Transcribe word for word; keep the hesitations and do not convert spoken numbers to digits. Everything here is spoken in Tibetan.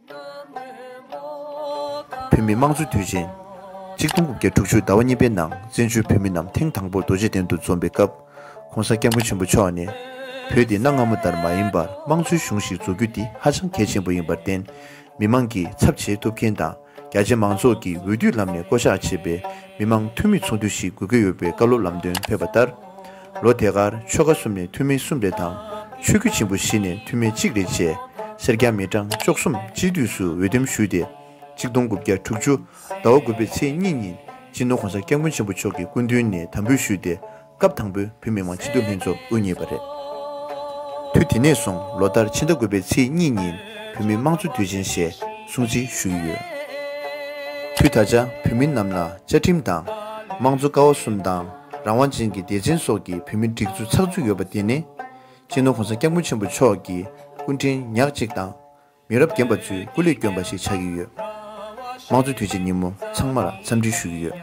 བོད་མིའི་དམངས་གཙོའི་དུས་ཆེན། ཆིག་སྟོང་དགུ་བརྒྱ་དྲུག་ཅུ་ཟླ་བ་གཉིས་པའི་ནང་བཙན་བྱོལ་བོད་མི་རྣམས་ཐེངས་དང་པོར་རྡོ་རྗེ་གདན་དུ་འཛོམས་པའི་སྐབས། ྋགོང་ས་ྋསྐྱབས་མགོན་ཆེན་པོ་མཆོག་ནས། བོད་འདི་གནའ་སྔ་མོ་ལྟར་མ་ཡིན་པར་དམངས་གཙོའི་གཞུང་ཞིག་འཛུགས་རྒྱུ་འདི་ཧ་ཅང་གལ་ཆེན་པོ་ཡིན་པར་བརྟེན། མི་མང་གི་ཚབ་བྱེད་ཐུབ་མཁན་དང་། རྒྱ་ཆེ་མང་ཚོགས་ཀྱིས་འོས་བསྡུའི་ལམ་ནས་བསྐོ་གཞག་བྱས་པའི་མི་མང་འཐུས་མི་ཚོགས་འདུ་ཞིག་དགོས་ཀྱི་ཡོད་པའི་བཀའ་སློབ་ལམ་སྟོན་ཕེབས་པ་ལྟར། ལོ་དེ་གར་ཆོལ་ཁ་གསུམ་ནས་འཐུས་མི་གསུམ་རེ་དང་། ཆོས་བརྒྱུད་ཆེན་པོ་བཞི་ནས་འཐུས་མི་གཅིག་རེ་བཅས། སེར་སྐྱ་མི་གྲངས་བཅུ་གསུམ་སྤྱི་འཐུས་སུ་འོས་འདེམས་ཞུས་ཏེ། ཆིག་སྟོང་དགུ་བརྒྱ་དྲུག་ཅུ་ཟླ་བ་དགུ་པའི་ཚེས་གཉིས་ཉིན་སྤྱི་ནོར་༧གོང་ས་༧སྐྱབས་མགོན་ཆེན་པོ་མཆོག་གི་སྐུ་མདུན་ནས་དམ་འབུལ་ཞུས་ཏེ། སྐབས་དང་པོའི་བོད་མི་མང་སྤྱི་འཐུས་ལྷན་ཚོགས་དབུ་བརྙེས་པ་རེད། དུས་དེ་ནས་བཟུང་ལོ་ལྟར་ཕྱི་ཟླ་དགུ་པའི་ཚེས་གཉིས་ཉིན་བོད་མིའི་དམངས་གཙོ་དུས་ཆེན་ཞེས་སྲུང་བརྩི་ཞུ་ཡི་ཡོད། དུས་ད་ཆ་བོད་མི་རྣམས་ལ་བཅའ་ཁྲིམས་དང་། དམངས་གཙོ་ཀ་བ་གསུམ་དང་། རང་དབང་ཅན་གྱི་སྡེ་ཚན་སོགས་ཀྱི་བོད་མིའི་སྒྲིག་འཛུགས་ཚགས་ཚུད་ཡོད་པ་དེ་ནི། སྤྱི་ནོར་༧གོང་ས་༧སྐྱབས་མགོན་ཆེན་པོ་མཆོག་གི་སྐུ་ཕྲེང་ཉག་གཅིག་དང་། མི་རབས་རྒན་པ་ཚོས་སྐུ་ལས་བསྐྱོན་པ་ཞིག་ཆགས་ཀྱི་ཡོད། དམངས་གཙོ་དུས་ཆེན་ཉིན་མོ་ཚང་མར་འཚམས་འདྲི་ཞུ་གི་ཡོད།